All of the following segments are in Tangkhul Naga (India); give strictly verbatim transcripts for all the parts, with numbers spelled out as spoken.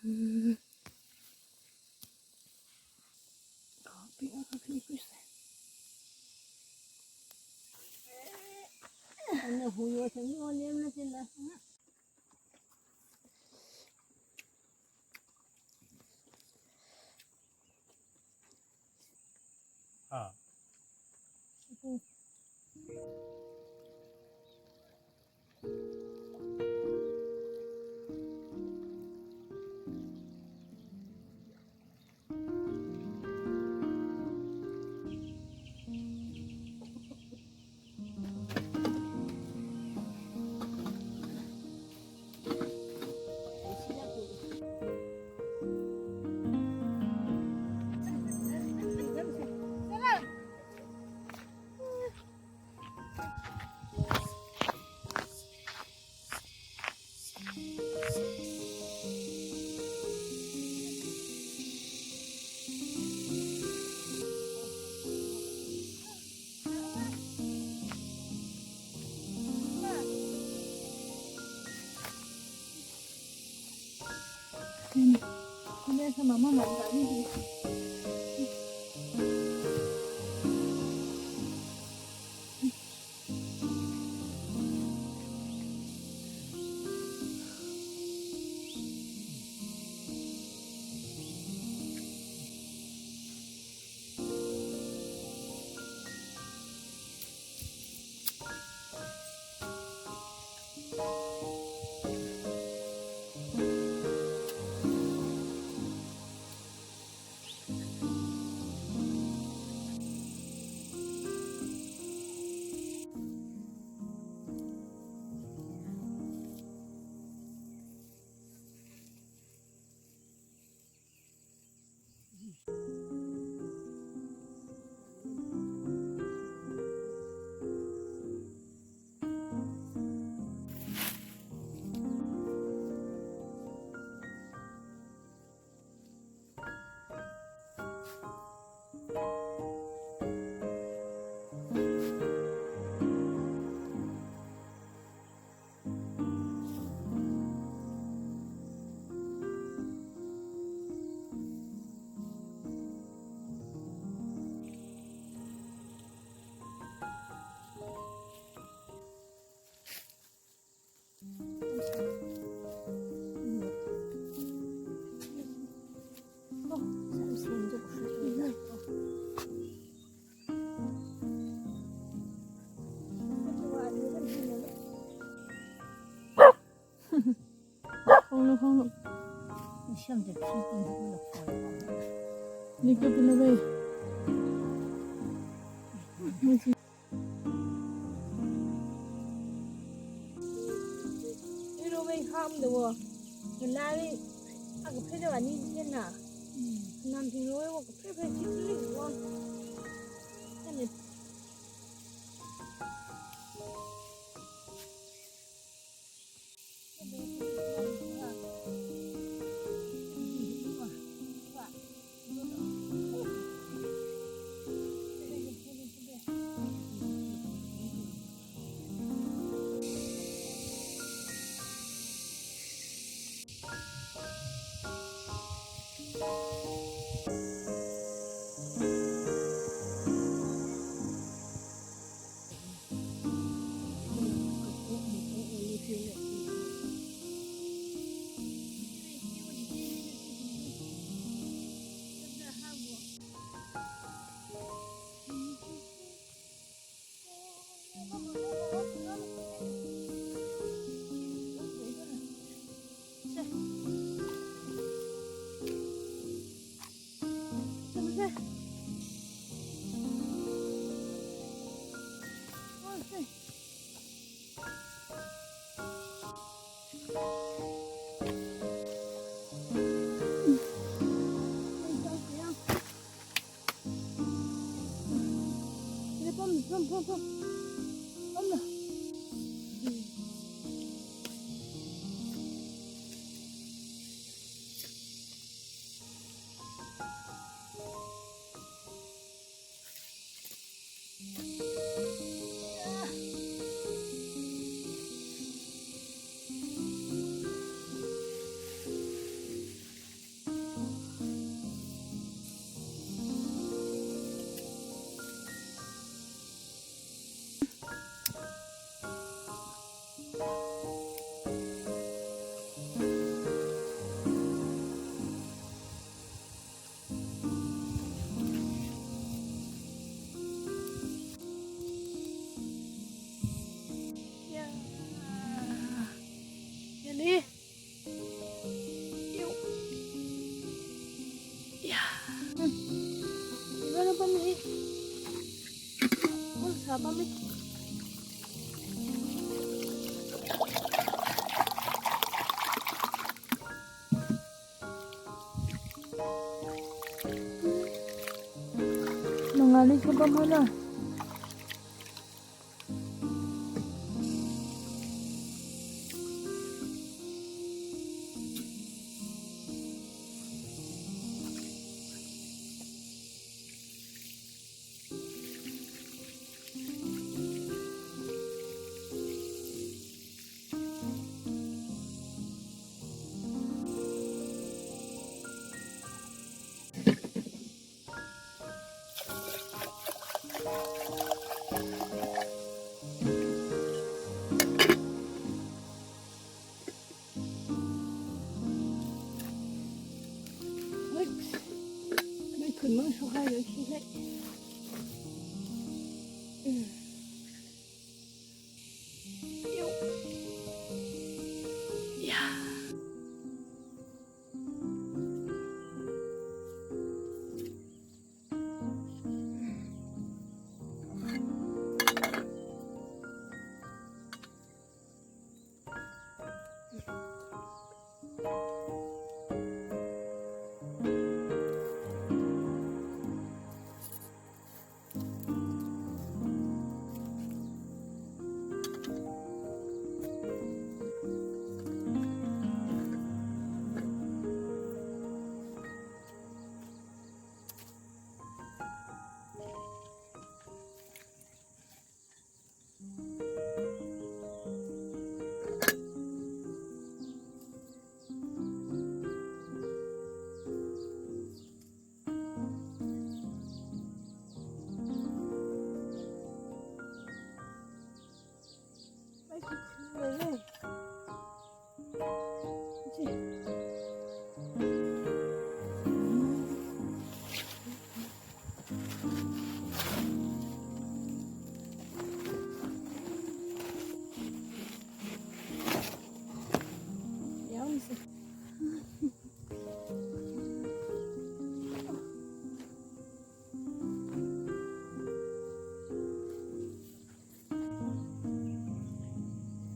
Khonglu, khonglu. Nikto pina bai. Iro bai ham do. Nalai aga phede wa ni jena. Nam phi ro wa kaphre phre chi chi wa. Ani. Ya. Yani. Yo. Ya. Hmm. Iba na pamli. Oh, sa pamli. Nungali kapam hana. Ui, mei khun mang shokhai yo shi lei. Yo. Ya.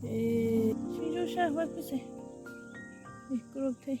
Eh, shinjo sha, wa puse. Eh, group thei.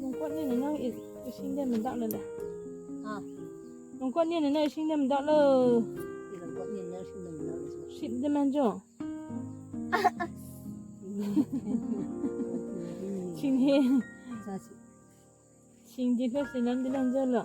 Lungkotnina nao i-, ishingda mandaklala. Ha? Lungkotnina nao ishingda mandakla. I lungkotnina nao ishingda mandakla. Shitda manjo. Chinghe. Sāsi. Chingdi kho sinam di manjolo.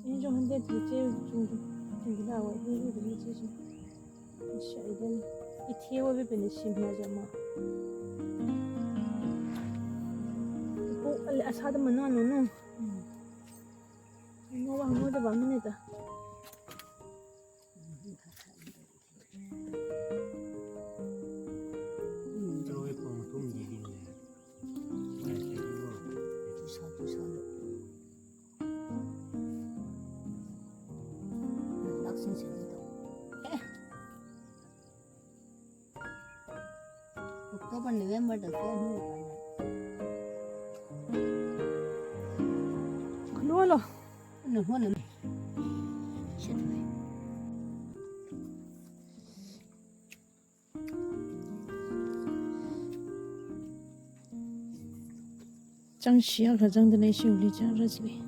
Injong hande tu che chung chung tingla wa hi hi ni che shi. Sha idan ithi wa bi pene shim na jama. Ko ale asada mana no no. No wa no da ba mene da. October, November da kya ni. Khalo lo. Na ho na. Shit. Chang shia ka chang dana shi uli chang ra chili.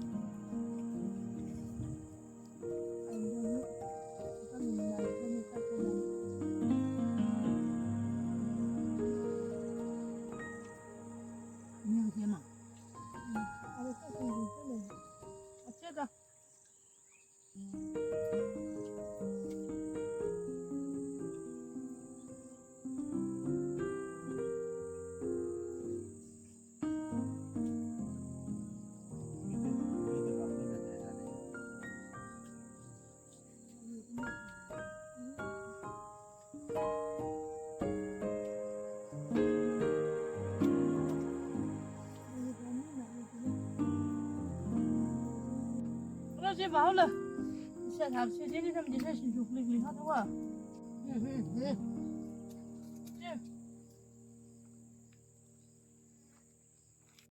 Hello, che ba hao la. Sha thap che che ni tham che sha shin juk lik lik ha thawa. Hmm, hmm, hmm.